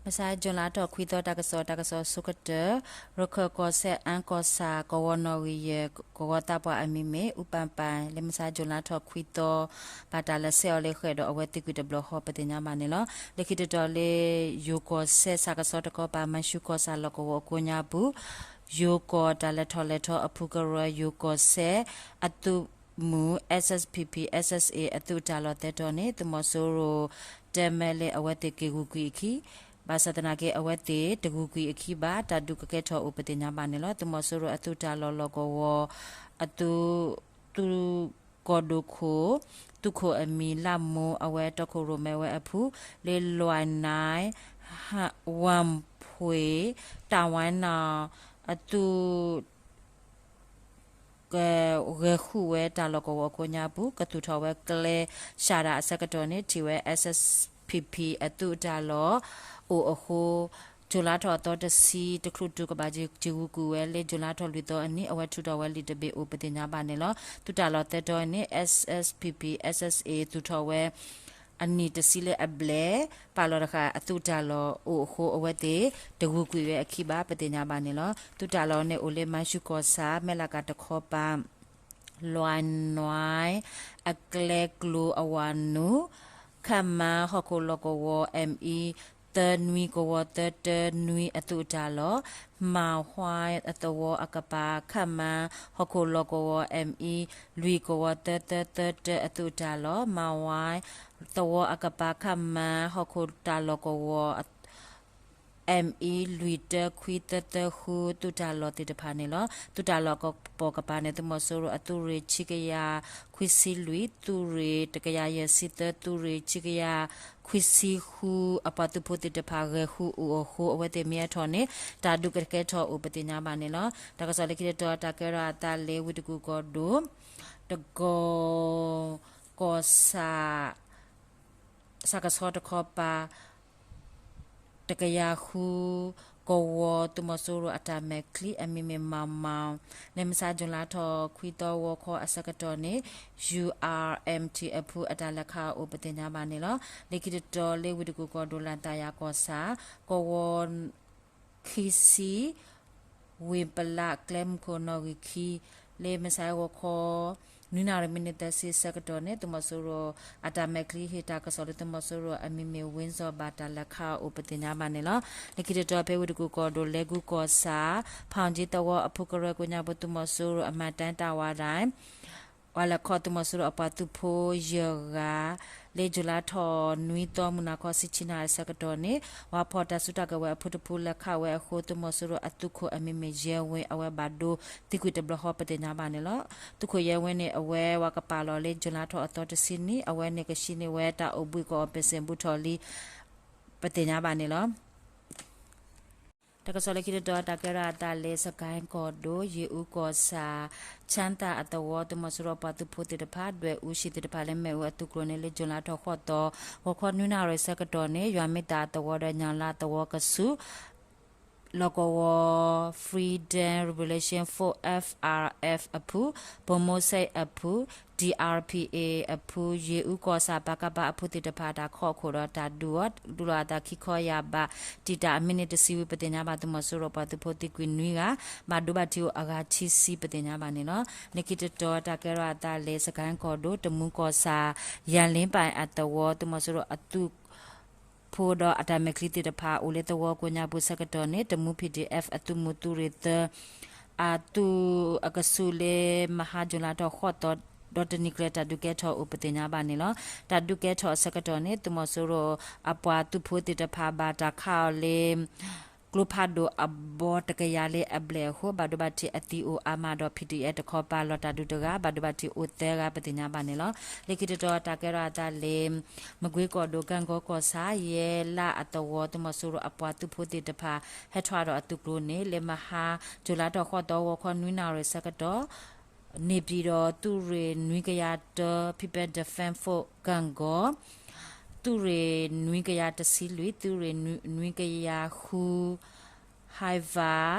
မဆါ June လါထီၣ်ခွံသီ တၢ်ကစီၣ် တၢ်ကစီၣ်ဆိကတၢၢ်, ရခၢၣ်ကီၢ်စဲၣ် အၣ်ကီၢ်ဆၣ် ကဝီၤနီၣ်ဂံၢ်ယဲၢ် ကဝီၤသးပှၢ်အမံၤမ့ၢ် အူပၣ်ပၣ် လၢမဆါ June လါထီၣ်ခွံသီ ဘၣ်တၢ်လဲၤဆဲးအီၤလၢဃဲးဒီးအဝဲသံကွံာ်တဘျီဃီ ပသ့ၣ်ညါဘၣ်န့ၣ်လီၤ. လၢခံတတီၤလၢ ယိၤကီၢ်စဲၣ် ဆၣ်ကဆီတခီပၤ မၤၡူၣ်ကီၢ်ဆၣ်လီၢ်ကဝီၤအကိးညါပူၤ ယိၤကီၢ်တၢ်လဲၤထီၣ်လဲၤထီအဖုကရၢ ယိၤကီၢ်စဲၣ်အသုးမုၢ် SSPP SSA အသုးတၢ်လီၢ်သၢတီၤန့ၣ် သုးမီၤစိရိၤ တဲမဲလၢအဝဲသ့ၣ်က့ၤဂုာ်ကွံာ်အခံ ဘၣ်ဆၣ်သနာ်က့ အဝဲသ့ၣ်တဂုာ်ကွံာ်အခံဘၣ် တၢ်ဒုးကကဲထီၣ်အိၣ်ပသ့ၣ်ညါဘၣ်န့ၣ်လီၤ. သုးမီၤစိရိၤအသုးတၢ်လီၢ်လီၢ်ကဝီၤ အသုး သုးကီၢ်ဒိၣ်ခိၣ် သုးခိၣ်အမံၤလၢ်မိၢ် အဝဲတီခိၣ်ရိၣ်မဲဝဲအဖု လၢလွဲၢ်နၢ် ဝၣ်ဖှ့ၣ် တၢ်ဝါနီၣ် အသုး ကဂဲၤဃုာ်ဝဲတၢ်လီၢ်ကဝီၤအကိးညါပူၤ ကသူၣ်ထီၣ်ဝဲကျဲ ရှၣ်ဒၣ်အဆၢကတီၢ်န့ၣ် ထံၣ်ဝဲ SSPP အသုးတၢ်လီၢ်အိၣ်အဃိ June လါထီၣ်အသီတဆံ တချုးတုၤကဘၣ်က့ၤဂုာ်ကွံာ်ဝဲလၢ June လါထီၣ်လွံၢ်သီအနံၤ အဝဲထုးထီၣ်ဝဲလံာ်တဘ့ၣ်အိၣ်ပသ့ၣ်ညါဘၣ်န့ၣ်လီၤ. သုးတၢ်လီၢ်သၢတီၤန့ၣ် SSPP SSA သူၣ်ထီၣ်ဝဲ အနံၣ်တဆံလၢအဘျဲၣ် ပာ်လီၤတဃာ်အသုးတၢ်လီၢ်အိၣ်အဃိ အဝဲသ့ၣ်တဂုာ်ကွံာ်ဝဲအခံဘၣ် ပသ့ၣ်ညါဘၣ်န့ၣ်လီၤ. သုးတၢ်လီၢ်န့ၣ်အိၣ်လၢ မၤၡူၣ်ကီၢ်ဆၣ် မဲၢ်လးကၤတခီပၤ လွဲၢ်နွဲၣ် အကျဲကျိၤအဝၤနုာ် ခမ ဟီၣ်ခိၣ်လီၢ်ကဝီၤ ME သၢနွံကဝီၤသၢတၢနွံအသုးတၢ်လီၢ်, မၤဝါအသဝီအကပၤ ခမ ဟီၣ်ခိၣ်လီၢ်ကဝီၤ ME လွံၢ်ကဝီၤသၢသၢသၢတၢ အသုးတၢ်လီၢ်, မၤဝါသဝီအကပၤ ခမ ဟီၣ်ခိၣ်တၢ်လီၢ်ကဝီၤ ME လွံၢ်တၢခွံသၢသၢဃု သုးတၢ်လီၢ်သ့ၣ်တဖၣ်န့ၣ်လီၤ. သုးတၢ်လီၢ်ကပိာ်ကပၤန့ၣ် သုးမီၤစိရိၤအသုးရ့ၣ် ဆံကယၤခွံဆံလွံၢ်, သုးရ့ၣ်တကယၤယဲၢ်ဆံသၢ, သုးရ့ၣ်ဆံကယၤခွံဆံဃု အပှၤသုးဖိသ့ၣ်တဖၣ် ဂဲၤဃုာ်အိၣ်အဃိ အဝဲသ့ၣ်မ့ၢ်ဟဲထီၣ်န့ၣ် တၢ်ဒုးကကဲထီၣ်အိၣ်ပသ့ၣ်ညါဘၣ်န့ၣ်လီၤ. တၢ်ကစီၣ်လၢခံတတီၤ တၢ်ကဲထီၣ်အသးလၢ ဝ့ၢ်တကူၣ်ကီၢ်ဒိၣ် တကီၢ် ကီၢ်ဆၣ် ဆၣ်ကဆီတခီပၤ တကယၤဃု ကဝီၤ သုးမီၤစိရိၤအတၢ်မဲာ်ချံ အမံၤမ့ၢ် မၤမၤ လၢမဆါ June လါထီၣ်ခွံသီ ဂီၤခီအဆၢကတီၢ်န့ၣ် URMT အဖုအတၢ်လဲၤခးအိၣ်ပသ့ၣ်ညါဘၣ်န့ၣ်လီၤ. လၢခံတတီၤလၢ ဝ့ၢ်တကူၣ်ကီၢ်ဒိၣ် လၣ်တၢ်ယၤကီၢ်ဆၣ် ကဝီၤ ခံဆံ ဝ့ၢ်ပလး ကျဲမုၢ်ခိၣ်နီၣ်ဂံၢ်ခံ လၢမဆါဂီၤခီ နွံနၣ်ရံၣ်မံးနံးသၢဆံအဆၢကတီၢ်န့ၣ် သုးမီၤစိရိၤအတၢ်မဲာ်ချံဟ့ၣ်တၢ်ကစီၣ်လၢ သုးမီၤစိရိၤအမံၤမ့ၢ် ဝ့ၣ်စီၤ ဘၣ်တၢ်လဲၤခးအိၣ်ပသ့ၣ်ညါဘၣ်န့ၣ်လီၤ. လၢခံတတီၤဖဲဝ့ၢ်တကူၣ်ကီၢ်ဒိၣ် လဲၤကူကီၢ်ဆၣ် ဖီၣ်ကၠံသဝီအဖုကရၢကိးညါပူၤ သုးမီၤစိရိၤအမၤတၢ်တၢ်ဝါဒၣ် ပှၤလဲၤခီသုးမီၤစိရိၤအပှၤသုးဖိယဲၢ်ဂၤ လၢ June လါထီၣ်နွံသီ မုၢ်နၤခီ ဆံဆံနၣ်ရံၣ်အဆၢကတီၢ်န့ၣ် ပှၤဖီၣ်တၢ်စုတၢ်ကဝဲၤအဖုတဖုလဲၤခးဝဲအဃိ သုးမီၤစိရိၤအသုးခိၣ်အမံၤမ့ၢ် ယဲဝ့ၣ် အဝဲဘၣ်ဒိသံကွံာ်တဘျီဃီပသ့ၣ်ညါဘၣ်န့ၣ်လီၤ. သုးခိၣ်ယဲဝ့ၣ်န့ၣ် အဝဲဝၤကပာ်လီၤလၢ June လါထီၣ်အသီတဆံနံၤ အဝဲန့ၣ်ကဆှံန့ၢ်ဝဲတၢ်အိၣ်ဘှံးကီၢ်အ ပစ့ၣ် ဘူးထီၣ်လံ ပသ့ၣ်ညါဘၣ်န့ၣ်လီၤ. တၢ်ကစီၣ်လၢခံတတီၤ တၢ်ကဲထီၣ်အသးလၢ စကဲၣ်ကီၢ်ဒိၣ် ယ့ၣ်အူကီၢ်ဆၣ် ချၣ်သၣ်အသဝီ သုးမီၤစိရိၤပှၤသုးဖိသ့ၣ်တဖၣ် ဒွဲၣ်အူဟံၣ်သ့ၣ်တဖၣ်လၢမ့ၣ်အူအသုးကျိၤန့ၣ် လၢ June လါထီၣ်ဃိးသီ ဂီၤခီနွံနၣ်ရံၣ်ဆၢကတီၢ်န့ၣ် ယွၤမ့ၢ်သးအသဝီဒီး ညၣ်လါအသဝီကဆူး လီၢ်ကဝီၤ Freedom Revolution Force FRF အဖု, ဗိုလ်မှူးစိန် အဖု, DRPA အဖု, ယ့ၣ်အူကီၢ်ဆၣ် ပကဖ အဖုသ့ၣ်တဖၣ် တၢ်ခီၣ်ခိၣ်ဒီးတၢ်ဒုးအီၤ ဒုးလီၤအသးခံခီယၢ်ဘး တံာ်တာ်အမံးနံးတဆံဝံၤ ပသ့ၣ်ညါဘၣ် သုးမီၤစိရိၤပှၤသုးဖိသံကွံာ်နွံဂၤ ဘၣ်ဒိဘၣ်ထံးအိၣ်အဂၤခံဆံ ပသ့ၣ်ညါဘၣ်န့ၣ်လီၤ. လၢခံတတီၤ တၢ်ကဲထီၣ်အသးလၢ စကဲၣ်ကီၢ်ဒိၣ် တမူကီၢ်ဆၣ် ယၣ်လ့ပၣ်အသဝီ သုးမီၤစိရိၤအသုး ဖိဒီးအတၢ်မဲာ်ချံသ့ၣ်တဖၣ် အိၣ်လၢသဝီကိးညါပူၤဆၢကတီၢ်န့ၣ် တမူ PDF အသုးမုၢ်သုးရ့ၣ်သၢ အသုးအကဆူးလၢမဟါ June လါထီၣ်ဃိးသီ ဒီတနံၤကျၢၤ တၢ်ဒုးကဲထီၣ်အိၣ်ပသ့ၣ်ညါဘၣ်န့ၣ်လီၤ. တၢ်ဒုးကဲထီၣ်အဆၢကတီၢ်န့ၣ် သုးမီၤစိရိၤအပှၤသုးဖိသ့ၣ်တဖၣ် ဘၣ်တၢ်ခးအီၤလၢ ကျိဖးဒိၣ်အဘီတကယၤလၢအဘျဲၣ်အဃိ ဘၣ်ဒိဘၣ်ထံးအသံအိၣ်အါမးဒီး PDF တခီပၤ လီၤတၢ်ဒုးတဂၤ ဘၣ်ဒိဘၣ်ထံးအိၣ်သၢဂၤ ပသ့ၣ်ညါဘၣ်န့ၣ်လီၤ. လၢခံတတီၤ တၢ်ကဲထီၣ်အသးလၢ မကွ့ကီၢ်ဒိၣ် ကၣ်ကီကီၢ်ဆၣ် ယဲလၢ်အသဝီ သုးမီၤစိရိၤအပှၤသုးဖိသ့ၣ်တဖၣ် ဟဲထီၣ်ဒီးအသုးကျိၤန့ၣ် လၢမဟါ June လါထီၣ်ဃိးသီ ဂီၤခီနွံနၣ်ရံၣ်ဆၢကတီၢ် န့ၣ်ပၠံၣ်ဒီးသုးရ့ၣ်နွံကယၤတၢ People Defense Force ကၣ်ကီ, သုးရ့ၣ်နွံကယၤတဆံလွံၢ်, သုးရ့ၣ်နွံကယၤဃု Hiver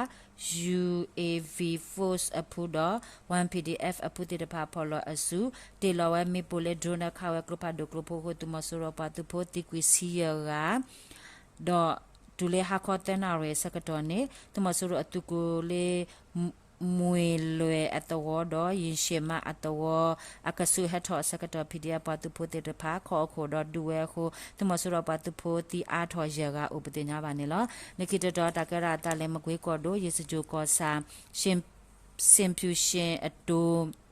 UAV Force အဖုဒီး One PDF အဖုသ့ၣ်တဖၣ် ဖီၣ်လီၤအစု တ့ၢ်လီၤဝဲမ့ၣ်ပိၢ်လၢ drone ဒီးခးဝဲကျိဖးဒိၣ်ကျိဖိအဃိ သုးမီၤစိရိၤပှၤသုးဖိသံကွံာ်ဆံယဲၢ်ဂၤ ဒီး တုၤလၢဟါခီသၢနၣ်ရံၣ်အဆၢကတီၢ်န့ၣ် သုးမီၤစိရိၤအသုးကျိၤလၢ မွ့ၢ်လွဲၢ်အသဝီဒီး ယံၤၡ့ၣ်မးအသဝီ အကဆူးဟဲထီၣ်အဆၢကတီၢ် ပီၣ်ဒံၣ်အပှၤသုးဖိသ့ၣ်တဖၣ် ခိးအခိၣ်ဒီးဒုးဝဲအဃိ သုးမီၤစိရိၤအပှၤသုးဖိသံအါထီၣ်ယဲၢ်ဂၤအိၣ်ပသ့ၣ်ညါဘၣ်န့ၣ်လီၤ. လၢခံတတီၤ တၢ်ကဲထီၣ်အသးလၢ မကွ့ကီၢ်ဒိၣ် ယ့ၣ်စကြိၣ်ကီၢ်ဆၣ် စ့ၣ်ဖၠူၣ်ရှ့ၣ်အတိၤ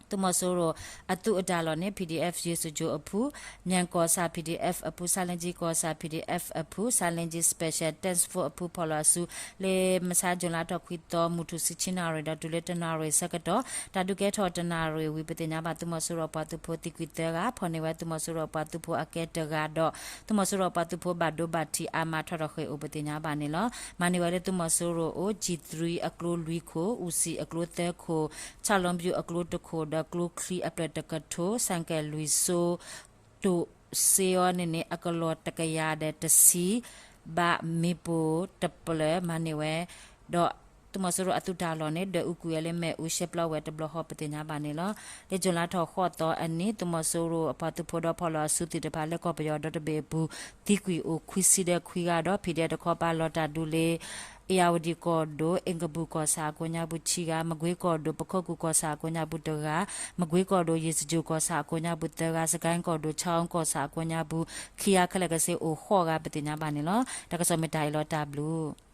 သုးမီၤစိရိၤအသုးအတၢ်လီၢ်န့ၣ် ပီၣ်ဒံၣ်အ့ၣ်ဖၣ် ယ့ၣ်စကြိၣ်အဖု, မၠဲၣ်ကီၢ်ဆၣ် ပီၣ်ဒံၣ်အ့ၣ်ဖၣ်အဖု, ဆါလ့ကၠံကီၢ်ဆၣ် ပီၣ်ဒံၣ်အ့ၣ်ဖၣ်အဖု, ဆါလ့ကၠံ Special Task Force အဖု ဖီၣ်လီၤအစု လၢမဆါ ကၠူၤလါထီၣ်ခွံသီ မုၢ်ထူၣ်ဆံဆံနၣ်ရံၣ်ဒီးတုၤလၢတနၣ်ရံၣ်အဆၢကတီၢ် တၢ်ဒုးကဲထီၣ်တနၣ်ရံၣ်ဝံၤ ပသ့ၣ်ညါဘၣ် သုးမီၤစိရိၤအပှၤသုးဖိသံကွံာ်သၢဂၤ ဖီၣ်န့ၢ်ဝဲသုးမီၤစိရိၤအပှၤသုးဖိအကဲတဂၤဒီး သုးမီၤစိရိၤအပှၤသုးဖိဘၣ်ဒိဘၣ်ထံးအါမးထီၣ်ထီၣ်ဃ့ၢ်အိၣ်ပသ့ၣ်ညါဘၣ်န့ၣ်လီၤ. မၤန့ၢ်ဝဲလၢသုးမီၤစိရိၤအိၣ် G three အကျိလွံၢ်ခိၣ်, အူစံၣ်အကျိသၢခိၣ်, ဆၣ်လီဘျူးအကျိတခိၣ်ဒီးကျိချံအဖျၢၣ်တကထိ, စဲၣ်ကဲၣ်လွံၢ်စိ တိၣ်စ့အီၤန့ၣ်န့ၣ် အကလီၢ်တကယၤဒီးတဆံ ဘၣ်မ့ၣ်ပိၢ်တဖျၢၣ်မၤန့ၢ်ဝဲ ဒီးသုးမီၤစိရိၤအသုးတၢ်လီၢ်န့ၣ် ဒွဲၣ်အူကွံာ်ဝဲလၢမ့ၣ်အူရှဲပျီဝဲတဘျီဃီပသ့ၣ်ညါဘၣ်န့ၣ်လီၤ. လၢကၠူၤလါထီၣ်ဃိးသီအနံၤ သုးမီၤစိရိၤအပှၤသုးဖိဒီးဖီၣ်လီၤအစုသ့ၣ်တဖၣ်လၢကီၢ်ပယီၤဒီတဘ့ၣ်အပူၤ သံကွံာ်အိၣ်ခွံဆံဒီးခွံဂၤဒီး PDF တခီပၤလီၤတၢ်ဒုးလၢ အ့ၣ်ယၣ်ဝတံၣ်ကီၢ်ဒိၣ် အ့ၣ်ကဘူၣ်ကီၢ်ဆၣ်အကိးညါပူၤဆံဂၤ, မကွ့ကီၢ်ဒိၣ် ပခိၣ်ကူၣ်ကီၢ်ဆၣ်အကိးညါပူၤတဂၤ, မကွ့ကီၢ်ဒိၣ် ယ့ၣ်စကြိၣ်ကီၢ်ဆၣ်အကိးညါပူၤသၢဂၤ, စကဲၣ်ကီၢ်ဒိၣ် ဆၣ်အူကီၢ်ဆၣ်အကိးညါပူၤ ခံဂၤခဲလၢာ်ကဆ့အိၣ်ဃိးဂၤပသ့ၣ်ညါဘၣ်န့ၣ်လီၤ. တၢ်ကစီၣ်မ့ၢ်တၢ်အံၤလီၤတၢ်ဘျုး